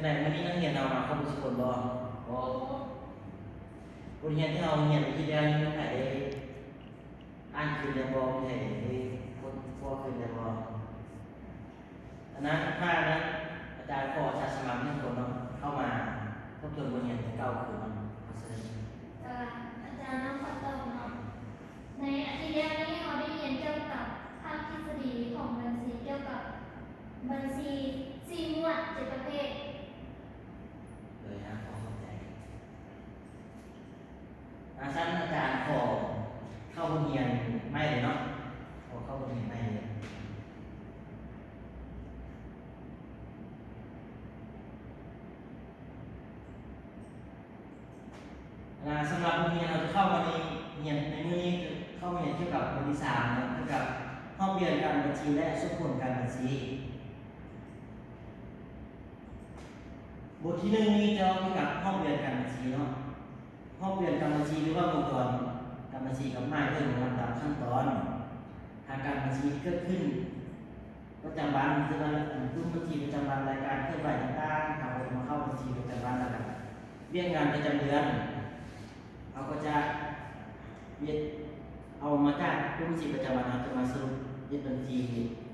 ໃນມື້ນີ້ນັກຮຽນເຮົາມາຄົບທຸກຄົນບໍ່? ບໍ່. ບົດຮຽນທີ່ເຮົາຮຽນປີທີ່ແລ້ວນີ້ ມີໃຜໄດ້ອ່ານຄືນແລ້ວບໍ່? ມີໃຜໄດ້ຄົ້ນຄວ້າຄືນແລ້ວບໍ່? ອັນນັ້ນ ຖ້ານັ້ນ ອາຈານຂໍອາສາສະໝັກໜຶ່ງຄົນເນາະ ເຂົ້າມາທົບທວນບົດຮຽນເກົ່າຄືນເນາະ. ຂໍເຊີນ. ອາຈານ ນ້ອງຂໍຕອບເນາະ. ໃນອາທິດແລ້ວນີ້ ເຮົາໄດ້ຮຽນກ່ຽວກັບພາກທິດສະດີຂອງບັນຊີ ກ່ຽວກັບບັນຊີສີ່ໝວດເຈັດປະເພດ. ໂດຍ ອ່າ ຂໍຂອບໃຈ. ອາ ຊັ້ນອາຈານຂໍເຂົ້າບົດຮຽນໃໝ່ເລີຍເນາະ. ຂໍເຂົ້າບົດຮຽນໃໝ່ເລີຍ. ອາ ສຳລັບມື້ນີ້ເຮົາຈະເຂົ້າມາໃນຮຽນ ໃນມື້ນີ້ເຂົ້າມາຮຽນກ່ຽວກັບບົດທີສາມເນາະ ກ່ຽວກັບຮອບຮຽນການບັນຊີ ແລະ ສົມຜົນການບັນຊີ. ບົດທີໜຶ່ງນີ້ຈະເວົ້າກ່ຽວກັບຮອບຮຽນການບັນຊີເນາະ. ຮອບຮຽນການບັນຊີ ຫຼືວ່າວົງຈອນການບັນຊີ ກໍໝາຍເຖິງລຳດັບຂັ້ນຕອນທາງການບັນຊີທີ່ເກີດຂຶ້ນປະຈຳວັນ ຄືວ່າ ເປັນບັນຊີປະຈຳວັນ, ລາຍການເຄື່ອນໄຫວຕ່າງໆ ເຮົາກໍຈະມາເຂົ້າບັນຊີປະຈຳວັນ ແລ້ວກໍວຽກງານປະຈຳເດືອນ ເຮົາກໍຈະເຮັດ ເອົາມາຈາກປຶ້ມບັນຊີປະຈຳວັນ ເຮົາຈະມາສະຫຼຸບເຮັດບັນຊີ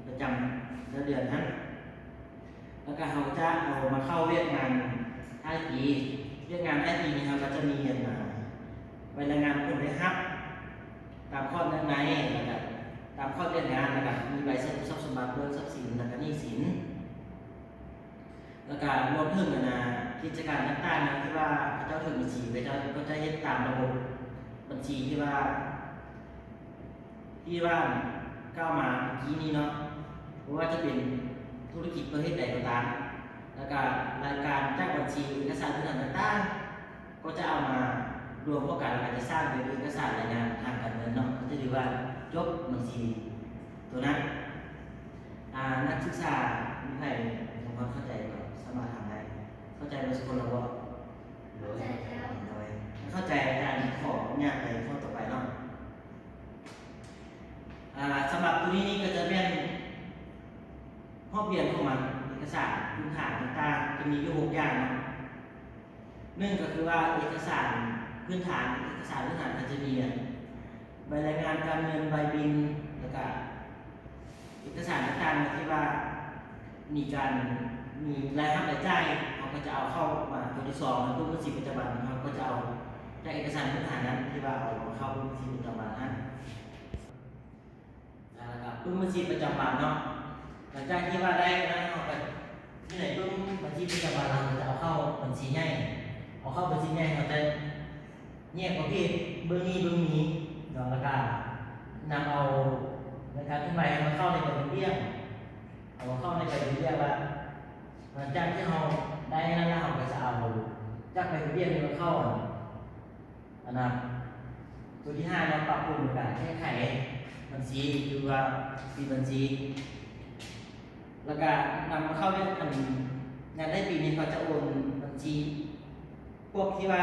ປະຈຳແຕ່ລະເດືອນຫັ້ນ. ແລ້ວກໍເຮົາຈະເອົາມາເຂົ້າວຽກງານທ້າຍປີ. ວຽກງານທ້າຍປີນີ້ເຮົາກໍຈະມີ ອັນ ໃບລາຍງານຜົນໄດ້ຮັບຕາມຂອດເນື້ອໃນ ແລ້ວກໍຕາມຂອດວຽກງານ ແລ້ວກໍມີໃບສະຫຼຸບຊັບສົມບັດ ເບິ່ງຊັບສິນ ແລ້ວກໍໜີ້ສິນ ແລ້ວກໍລວມເຖິງ ອັນນ່າ ກິດຈະການຕ່າງໆທີ່ວ່າເຂົາເຈົ້າຖືບັນຊີ ເຂົາເຈົ້າກໍຈະເຮັດຕາມລະບົບບັນຊີທີ່ວ່າ ທີ່ວ່າກ່າວມາເມື່ອກີ້ນີ້ເນາະ, ບໍ່ວ່າຈະເປັນທຸລະກິດປະເພດໃດກໍຕາມ, ແລ້ວກະລາຍການຈາກບັນຊີ ເອກະສານພື້ນຖານຕ່າງໆ ກໍຈະເອົາມາລວມເຂົ້າກັນ ແລ້ວກະຈະສ້າງເປັນເອກະສານລາຍງານທາງການເງິນເນາະ, ກໍຈະຖືວ່າຈົບບັນຊີໂຕນັ້ນ. ອາ ນັກສຶກສາມີໃຜຍັງບໍ່ເຂົ້າໃຈກໍສາມາດຖາມໄດ້. ເຂົ້າໃຈເບິດທຸກຄົນແລ້ວບໍ່? ໂດຍ ເຂົ້າໃຈແລ້ວ. ໂດຍ ເຂົ້າໃຈອາຈານ ຂໍອະນຸຍາດໄປຂໍ້ຕໍ່ໄປເນາະ. ອາ ສຳລັບໂຕນີ້ນີ້ກໍຈະແມ່ນຮອບຮຽນຂອງມັນ, ເອກະສານພື້ນຖານຕ່າງໆ ຈະມີຢູ່ຫົກຢ່າງເນາະ. ໜຶ່ງກໍຄືວ່າເອກະສານພື້ນຖານ, ເອກະສານພື້ນຖານກໍຈະມີ ອັນ ໃບລາຍງານການເງິນ, ໃບບິນ ແລ້ວກະ ເອກະສານຕ່າງໆທີ່ວ່າມີການ ມີລາຍຮັບລາຍຈ່າຍ ເຮົາກໍຈະເອົາເຂົ້າມາ. ຕົວທີສອງ ປຶ້ມບັນຊີປະຈຳວັນ ເຮົາກໍຈະເອົາຈາກເອກະສານພື້ນຖານນັ້ນ ທີ່ວ່າເອົາມາເຂົ້າປຶ້ມບັນຊີປະຈຳວັນຫັ້ນ. ອາ ແລ້ວກໍປຶ້ມບັນຊີປະຈຳວັນເນາະ, ຫຼັງຈາກທີ່ວ່າໄດ້ນັ້ນ ເຮົາກໍຢູ່ໃນປຶ້ມບັນຊີປະຈຳວັນ ເຮົາກໍຈະເອົາເຂົ້າບັນຊີໃຫຍ່, ເອົາເຂົ້າບັນຊີໃຫຍ່ ເຮົາຈະ ແຍກປະເພດເບິ່ງໜີ້ເບິ່ງມີເນາະ, ແລ້ວກະນຳເອົາລາຍການເຄື່ອນໄຫວມາເຂົ້າໃນໃບເຮັດວຽກ, ເອົາມາເຂົ້າໃນໃບເຮັດວຽກ ແລ້ວຫຼັງຈາກທີ່ເຮົາໄດ້ນັ້ນແລ້ວ ເຮົາກໍຈະເອົາຈາກໃບເຮັດວຽກນີ້ມາເຂົ້າ ອັນ ອັນນ່າ ຕົວທີຫ້າເນາະ, ປັບປຸງ ແລ້ວກະແກ້ໄຂບັນຊີ ຫຼືວ່າປິດບັນຊີ. ແລ້ວກະນຳມາເຂົ້າເຮັດ ອັນ ງານທ້າຍປີນີ້ ເຂົາຈະໂອນບັນຊີ ພວກທີ່ວ່າ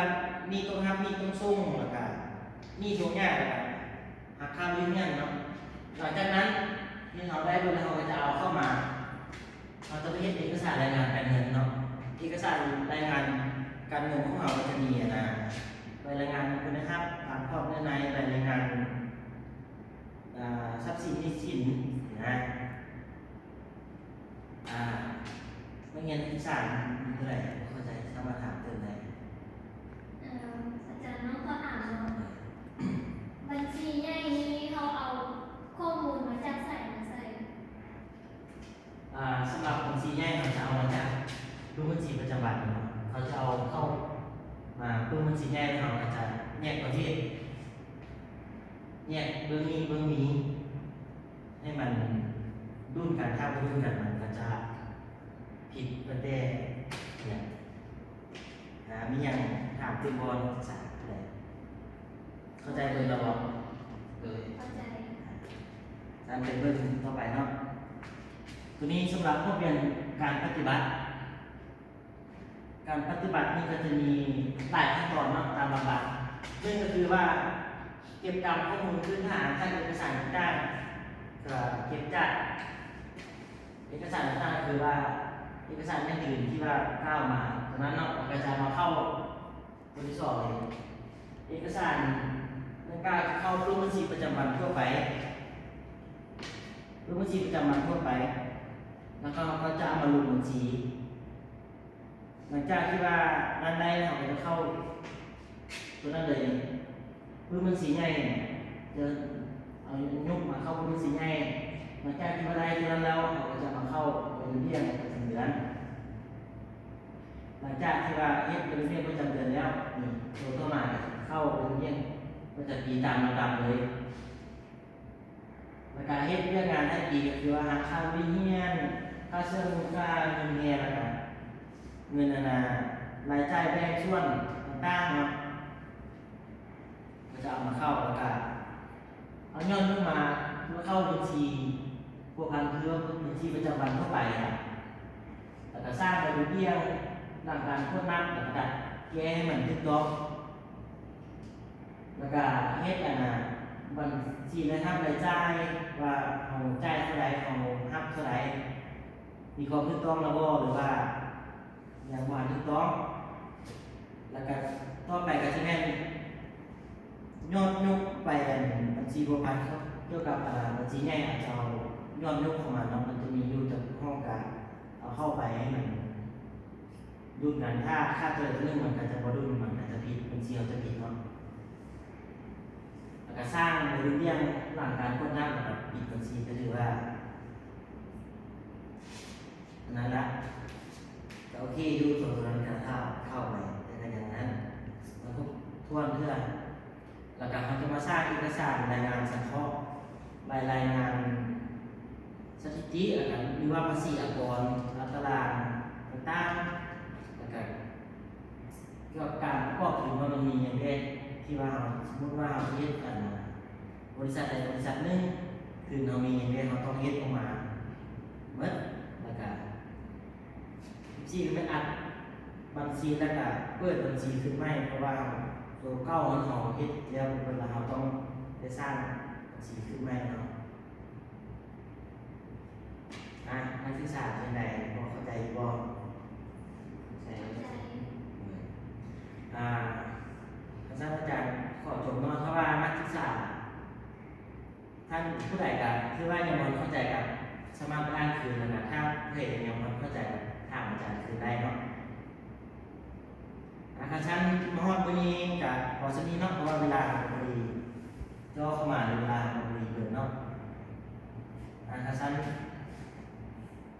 ໜີ້ຕ້ອງຮັບ, ໜີ້ຕ້ອງສົ່ງ, ແລ້ວກະໜີ້ທົ່ວຍາກ, ແລ້ວກະຫັກຄ່າວຽກງານເນາະ. ຫຼັງຈາກນັ້ນທີ່ເຮົາໄດ້ເບິ່ງແລ້ວ ເຮົາກໍຈະເອົາເຂົ້າມາ, ເຮົາຈະໄປເຮັດເອກະສານລາຍງານການເງິນເນາະ. ເອກະສານລາຍງານການເງິນຂອງເຮົາກໍຈະມີ ອັນນ່າ ໃບລາຍງານຜົນໄດ້ຮັບຕາມຂອບເນື້ອໃນ, ໃບລາຍງານ ອາ ຊັບສິນໜີ້ສິນນະ. ອາ ນັກຮຽນປີສາມມີເທົ່າໃດບໍ່ເຂົ້າໃຈ ສາມາດຖາມເຕີມໄດ້. ເອີ ອາຈານ ນ້ອງຂໍຖາມເນາະ, ບັນຊີໃຫຍ່ນີ້ເຮົາເອົາຂໍ້ມູນມາຈາກໃສມາໃສ່? ອາ ສຳລັບບັນຊີໃຫຍ່ ເຮົາຈະເອົາມາຈາກປຶ້ມບັນຊີປະຈຳວັນເນາະ, ເຮົາຈະເອົາເຂົ້າມາປຶ້ມບັນຊີໃຫຍ່ ເຮົາກໍຈະແຍກປະເພດ ແຍກເບິ່ງໜີ້ເບິ່ງມີ ໃຫ້ມັນດຸນກັນ, ຖ້າບໍ່ດຸນກັນ ມັນກໍຈະຜິດຕັ້ງແຕ່ຮຽນ. ອາ ມີຫຍັງຖາມຕື່ມບໍ່ ນັກສຶກສາຜູ້ໃດ? ເຂົ້າໃຈເບິດແລ້ວບໍ່? ໂດຍ ເຂົ້າໃຈ. ອາ ຕາມໄປເບິ່ງຕໍ່ໄປເນາະ. ໂຕນີ້ສຳລັບພວກຮຽນການປະຕິບັດ. ການປະຕິບັດນີ້ກໍຈະມີຫຼາຍຂັ້ນຕອນເນາະ ຕາມລຳດັບ. ໜຶ່ງກໍຄືວ່າເກັບກຳຂໍ້ມູນພື້ນຖານຈາກເອກະສານຕ່າງໆ, ກໍເກັບຈາກເອກະສານຕ່າງໆ ກໍຄືວ່າ ເອກະສານຢ່າງອື່ນທີ່ວ່າກ່າວມາຕົວນັ້ນເນາະ ເຮົາກໍຈະມາເຂົ້າຕົວທີ່ສອງເລີຍ. ເອກະສານດັ່ງກ່າວເຂົ້າລົງບັນຊີປະຈຳວັນທົ່ວໄປ, ລົງບັນຊີປະຈຳວັນທົ່ວໄປ ແລ້ວເຮົາກໍຈະເອົາມາລົງບັນຊີ. ຫຼັງຈາກທີ່ວ່ານັ້ນໄດ້ ເຮົາກໍຈະເຂົ້າຕົວນັ້ນເລີຍ ປຶ້ມບັນຊີໃຫຍ່ ຈະເອົາຍົກມາເຂົ້າປຶ້ມບັນຊີໃຫຍ່. ຫຼັງຈາກທີ່ວ່າໄດ້ຕົວນັ້ນແລ້ວ ເຮົາກໍຈະມາເຂົ້າໃບເງິນດ້ຽງປະຈຳເດືອນ. ຫຼັງຈາກທີ່ວ່າເຮັດໃບເງິນດ້ຽງປະຈຳເດືອນແລ້ວ ນີ້ ຕົວຕໍ່ມາກໍເຂົ້າໃບເງິນດ້ຽງປະຈຳປີຕາມລຳດັບເລີຍ. ແລ້ວກະເຮັດວຽກງານທ້າຍປີ ກໍຄືວ່າຫັກຄ່າເບັຍຮຽນ, ຄ່າເຊື່ອງ, ຄ່າເງິນແຮ ແລ້ວກະເງິນອັນນ່າ ລາຍຈ່າຍແບ່ງສ່ວນຕ່າງໆເນາະ ກໍຈະເອົາມາເຂົ້າ ແລ້ວກະເອົາຍ້ອນລົງມາ ມາເຂົ້າບັນຊີພົວພັນ ຄືວ່າບັນຊີປະຈຳວັນທົ່ວໄປຫັ້ນນະ. ແລ້ວກະສ້າງໃບເບິ່ງດ້ຽງຫຼັງການກວດນັບ ແລ້ວກະດັດແກ້ໃຫ້ມັນຖືກຕ້ອງ. ແລ້ວກະເຮັດອັນນ່າ ບັນຊີລາຍຮັບລາຍຈ່າຍ ວ່າເຮົາຈ່າຍເທົ່າໃດ ເຮົາຮັບເທົ່າໃດ ມີຄວາມຖືກຕ້ອງແລ້ວບໍ່ ຫຼືວ່າຍັງບໍ່ທັນຖືກຕ້ອງ. ແລ້ວກະຕໍ່ໄປກໍຊິແມ່ນຍອດຍົກໄປອັນບັນຊີພົວພັນ ກ່ຽວກັບອັນນ່າ ບັນຊີໃຫຍ່ ອາດຈະເອົາຍອດຍົກເຂົ້າມາເນາະ ມັນຈະມີຢູ່ຈຳພວກຫ້ອງການ ເອົາເຂົ້າໄປໃຫ້ມັນ ດຸນກັນ ຖ້າຂາດຕົວໃດຕົວໜຶ່ງ ມັນກໍຈະບໍ່ດຸນ ມັນກໍຈະຜິດ ບັນຊີເຮົາຈະຜິດເນາະ. ແລ້ວກໍສ້າງໃບເບິ່ງດ້ຽງຫຼັງການກວດນັບ ແລ້ວກໍປິດບັນຊີ ກໍຖືວ່າອັນນັ້ນລະ ກໍໂອເຄຢູ່ ສ່ວນຕົວນັ້ນກໍຖ້າເຂົ້າໄປ ແຕ່ກໍຢ່າງນັ້ນ ມັນຄົບຖ້ວນເທື່ອ. ແລ້ວກໍເຮົາຈະມາສ້າງເອກະສານລາຍງານສັງເຄາະ ລາຍ ລາຍງານສະຖິຕິ ແລ້ວກໍ ຫຼືວ່າພາສີອາກອນ ຕາຕະລາງຕ່າງໆ ແລ້ວກໍກ່ຽວກັບການປະກອບທຶນວ່າມັນມີຫຍັງແດ່ ທີ່ວ່າເຮົາ ສົມມຸດວ່າເຮົາຊິເຮັດອັນບໍລິສັດໃດບໍລິສັດໜຶ່ງ ທຶນເຮົາມີຫຍັງແດ່ ເຮົາຕ້ອງເຮັດອອກມາໝົດ ແລ້ວກໍ ສິບສີ່ ກໍແມ່ນອັດບັນຊີ ແລ້ວກະເປີດບັນຊີຂຶ້ນໃໝ່ ເພາະວ່າໂຕເກົ່າເຮົາເຮັດແລ້ວເບິດ ແລ້ວເຮົາຕ້ອງໄປສ້າງບັນຊີຂຶ້ນໃໝ່ເນາະ. ອາ ນັກສຶກສາເປັນໃດ ພໍເຂົ້າໃຈຢູ່ບໍ່? ເຂົ້າໃຈ. ອາ ຄັນຊັ້ນອາຈານຂໍຈົບເນາະ ຖ້າວ່ານັກສຶກສາ ທ່ານຜູ້ໃດກໍຄືວ່າຍັງບໍ່ເຂົ້າໃຈກໍສາມາດໄປອ່ານຄືນ ແລ້ວກໍຖ້າຜູ້ໃດຍັງບໍ່ເຂົ້າໃຈກໍຖາມອາຈານຄືນໄດ້ເນາະ. ອາ ຄັນຊັ້ນມາຮອດມື້ນີ້ກໍພໍສ່ຳນີ້ເນາະ ເພາະວ່າເວລາເຮົາກໍພໍດີ ເຈາະເຂົ້າມາໃນເວລາເຮົາກໍພໍດີເບີດເນາະ. ອາ ຄັນຊັ້ນ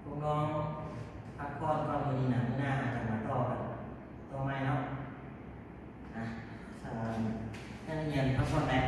ພວກນ້ອງພັກຜ່ອນກ່ອນມື້ນີ້ນະ ມື້ໜ້າເຮົາຈະມາຕໍ່ກັນຕໍ່ໃໝ່ເນາະ. ອາ ເອີ ນັກຮຽນພັກຜ່ອນແດ່